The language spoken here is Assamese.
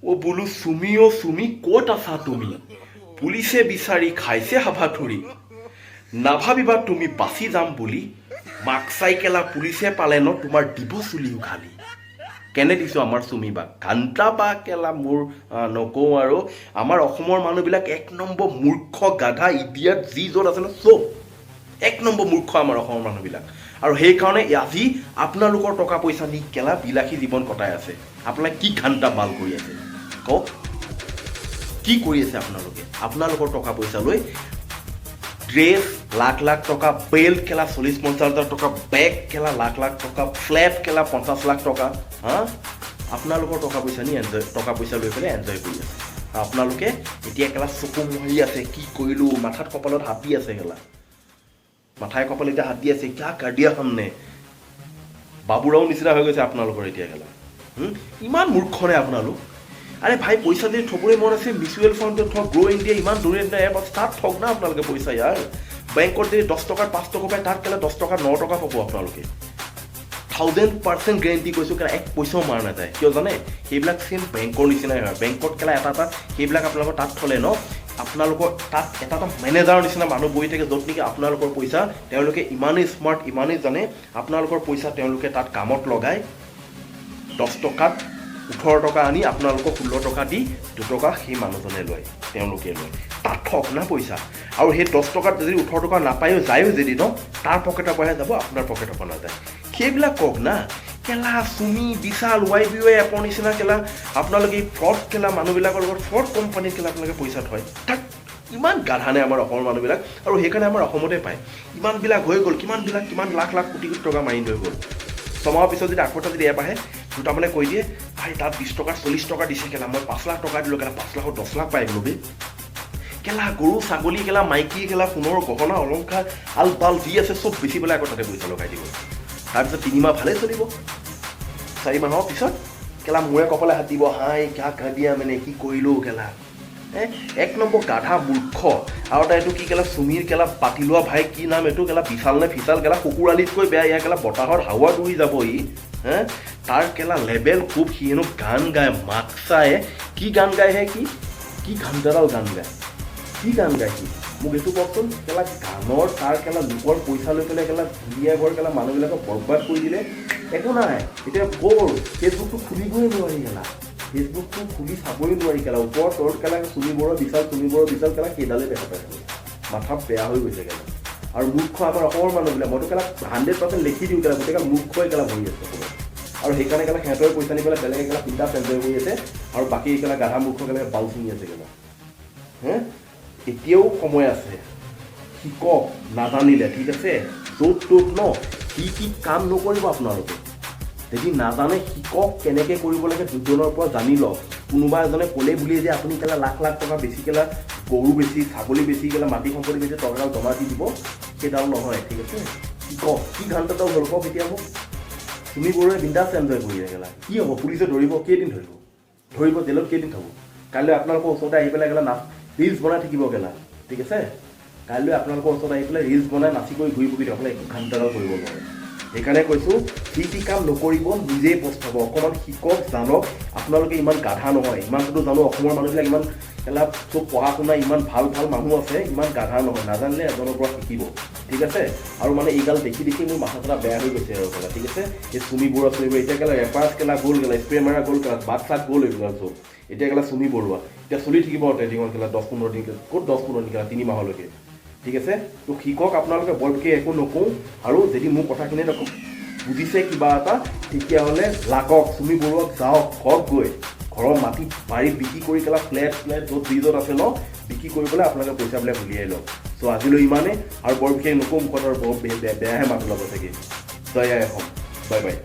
অ' বোলো চুমি, অ' চুমি, ক'ত আছা তুমি? পুলিচে বিচাৰি খাইছে হাবাথুৰি। নাভাবিবা তুমি বাচি যাম বুলি। মাক চাই কেলা পুলিচে পালে ন, তোমাৰ দিব চুলি উঘালি। কেনে দিছোঁ আমাৰ চুমি বা ঘণ্টা বা কেলা মোৰ নকওঁ আৰু। আমাৰ অসমৰ মানুহবিলাক এক নম্বৰ মূৰ্খ, গাধা, ইডিয়ট। যি য'ত আছে ন, চব এক নম্বৰ মূৰ্খ আমাৰ অসমৰ মানুহবিলাক। আৰু সেইকাৰণে আজি আপোনালোকৰ টকা পইচা নি কেলা বিলাসী জীৱন কটাই আছে। আপোনালোকে কি ঘণ্টা বাল কৰি আছে কওক? কি কৰি আছে আপোনালোকে? আপোনালোকৰ টকা পইচা লৈ ড্ৰেছ লাখ লাখ টকা, বেল্ট কেলা 40-50 হাজাৰ টকা, বেগ কেলা লাখ লাখ টকা, ফ্লেট কেলা 50 লাখ টকা। হা, আপোনালোকৰ টকা পইচা নি এনজয়, টকা পইচা লৈ পেলাই এনজয় কৰি আছে। আৰু আপোনালোকে এতিয়া কেলা চকু মোহাৰি আছে, কি কৰিলোঁ? মাথাত কপালত হাত দি আছে কেলা, মাথাই কপাল এতিয়া হাত দি আছে, क्या कर दिया हमने। বাবুৰাও নিচিনা হৈ গৈছে আপোনালোকৰ এতিয়া কেলা। ইমান মূৰ্খনে আপোনালোক? আৰে ভাই, পইচা যদি থ'বলৈ মন আছে, মিউচুৱেল ফাণ্ডত থওক। গ্ৰ' ইণ্ডিয়া ইমান ধুনীয়া ধুনীয়া এপ আছে, তাত থওক না আপোনালোকে পইচা। ইয়াৰ বেংকত যদি 10 টকাৰ 5 টকা পায়, তাত কেলা 10 টকাৰ 9 টকা পাব আপোনালোকে। 1000% গেৰেণ্টি কৈছোঁ কেলা, এক পইচাও মাৰ নাযায়। কিয় জানে? সেইবিলাক ছেম বেংকৰ নিচিনাই হয়। বেংকত কেলা এটা এটা সেইবিলাক আপোনালোকৰ তাত থ'লে ন, আপোনালোকৰ তাত এটা এটা মেনেজাৰৰ নিচিনা মানুহ বহি থাকে, য'ত নেকি আপোনালোকৰ পইচা তেওঁলোকে ইমানেই স্মাৰ্ট, ইমানেই জানে, আপোনালোকৰ পইচা তেওঁলোকে তাত কামত লগাই 10 টকাত 18 টকা আনি আপোনালোকক 16 টকা দি 2 টকা সেই মানুহজনে লয়, তেওঁলোকে লয়। তাত থওক না পইচা। আৰু সেই 10 টকাত যদি 18 টকা নাপায়ো, যায়ো যদি ন, তাৰ পকেটৰ পৰাহে যাব, আপোনাৰ পকেটৰ পৰা নাযায়। সেইবিলাক কওক না কেলা। চুমি, বিশাল, ৱাই বি ৱাই এপৰ নিচিনা কেলা আপোনালোকে এই ফ্ৰড কেলা মানুহবিলাকৰ লগত, ফ্ৰড কোম্পানীত কেলা আপোনালোকে পইচা থয় তাক। ইমান গাধা নে আমাৰ অসমৰ মানুহবিলাক? আৰু সেইকাৰণে আমাৰ অসমতে পায়। ইমানবিলাক হৈ গ'ল, কিমানবিলাক, কিমান লাখ লাখ কোটি কোটি টকা মাৰি লৈ গ'ল। 6 মাহৰ পিছত যদি আকৌ এটা যদি এপ আহে, দুটামানে কৈ দিয়ে, ভাই, তাত 20 টকা 40 টকা দিছে কেলা, মই 5 লাখ টকা দিলোঁ কেলা, 5 লাখত 10 লাখ পাই গ'লো বে। কেলা গৰু ছাগলী কেলা মাইকী কেলা সোণৰ গহনা অলংকাৰ আল বাল যি আছে চব বেচি পেলাই আকৌ তাতে পইচা লগাই দিব। তাৰপিছত 3 মাহ ভালেই চলিব। 4 মাহৰ পিছত কেলা মূৰে কপালে হাত দিব, হাই, क्या कर दिया মানে, কি কৰিলোঁ কেলা। এক নম্বৰ গাধা মূৰ্খ। আৰু এটা এইটো কি কেলা চুমিৰ কেলা পাতি লোৱা ভাই, কি নাম এইটো কেলা, বিশাল নে ফিচাল কেলা, কুকুৰ আলিতকৈ বেয়া ইয়াৰ কেলা, বতাহত হাৱা উৰি যাব ই। হে, তাৰ কেলা লেবেল খুব। সি হেনো গান গায়, মাক চাই কি গান গায় হে? কি কি ঘণ্টাডাল গান গায়? কি গান গায় সি, মোক এইটো কওকচোন। কেলা গানৰ তাৰ কেলা লোকৰ পইচা লৈ পেলাই কেলা ধুনীয়া ঘৰ কেলা মানুহবিলাকক বৰবাদ কৰি দিলে। একো নাই এতিয়া, গ'ল। ফেচবুকটো খুলিবই নোৱাৰি কেলা, ফেচবুকটো খুলি চাবই নোৱাৰি কেলা। ওপৰত তলত কেলা চুমি বৰুৱা বিশাল, চুমি বৰুৱা বিশাল কেলা, সেইডালেই দেখা পাই থাকোঁ। মাথা বেয়া হৈ গৈছে কেলা। আৰু মূৰ্খ আমাৰ অসমৰ মানুহবিলাক, মইতো কেলা 100% লিখি দিওঁ কেলা, গোটেই কেলা মূৰ্খই কেলা ভৰি আছে অসমত। আৰু সেইকাৰণে কেলা সিহঁতৰ পইচা নি পেলাই বেলেগে কেলা বিন্দাছ এনজয় কৰি আছে আৰু বাকী কেলা গাধা মূৰ্খ কেলা বাল ছিঙি আছে কেলা। হে, এতিয়াও সময় আছে, শিকক নাজানিলে, ঠিক আছে? য'ত ত'ত ন কি কি কাম নকৰিব আপোনালোকে। যদি নাজানে শিকক, কেনেকৈ কৰিব লাগে দুজনৰ পৰা জানি লওক। কোনোবা এজনে ক'লেই বুলিয়ে যে আপুনি কেলা লাখ লাখ টকা বেছি কেলা, গৰু বেছি, ছাগলী বেছি কেলা, মাটি সম্পত্তি বেছি টকাডাল জমা দি দিব, সেইডাল নহয়, ঠিক আছে? শিকক। কি ঘণ্টাডাল হ'ল কওক এতিয়া মোক? তুমি বৰুৱাই বিন্দাছ এনজয় কৰি কেলা। কি হ'ব? পুলিচে ধৰিব, কেইদিন ধৰিব? ধৰিব, জেলত কেইদিন থ'ব? কাইলৈ আপোনালোকৰ ওচৰতে আহি পেলাই কেলা নাচ ৰিলচ বনাই থাকিব কেলা, ঠিক আছে? কাইলৈ আপোনালোকৰ ওচৰত আহি পেলাই ৰিলচ বনাই নাচি কৰি ঘূৰি পকি থাকিব, একো ঘণ্টাডাল কৰিব নোৱাৰে। সেইকাৰণে কৈছোঁ, যি টি কাম নকৰিব, নিজেই পস্তাব। অকণমান শিকক, জানক। আপোনালোকে ইমান গাধা নহয়, ইমানটোতো জানো। অসমৰ মানুহবিলাক ইমান কেলা চব পঢ়া শুনা, ইমান ভাল ভাল মানুহ আছে, ইমান গাধা নহয়। নাজানিলে এজনৰ পৰা শিকিব, ঠিক আছে? আৰু মানে এইগাল দেখি দেখি মোৰ মাথা চাথা বেয়া হৈ গৈছে আৰু কেলা, ঠিক আছে? এই চুমি বৰুৱা, চুমি বৰুৱা এতিয়া কেলা ৰেপাৰ্ছ কেলা গ'ল কেলা, স্প্ৰে মাৰা গ'ল কেলা, বাট চাত গ'ল, এইবিলাক চব। এতিয়া কেলা চুমি বৰুৱা এতিয়া চলি থাকিব ট্ৰেণ্ডিঙত কেলা 10-15 দিন। ক'ত 10-15 দিন কেলা, 3 মাহলৈকে, ঠিক আছে? তো শিকক আপোনালোকে। বৰ বিশেষ একো নকওঁ। আৰু যদি মোৰ কথাখিনি বুজিছে কিবা এটা, তেতিয়াহ'লে লাগক, চুমি বৰুৱাক যাওক, ঘৰত গৈ ঘৰৰ মাটি বাৰী বিক্ৰী কৰি কেলা, ফ্লেট ফ্লেট য'ত যি য'ত আছে ন, বিক্ৰী কৰি পেলাই আপোনালোকে পইচাবিলাক উলিয়াই লওক। চ' আজিলৈ ইমানেই আৰু বৰ বিশেষ নকওঁ, মুখত আৰু বৰ বেয়াহে মাত ওলাব চাগে। জয় আই অসম, বাই বাই।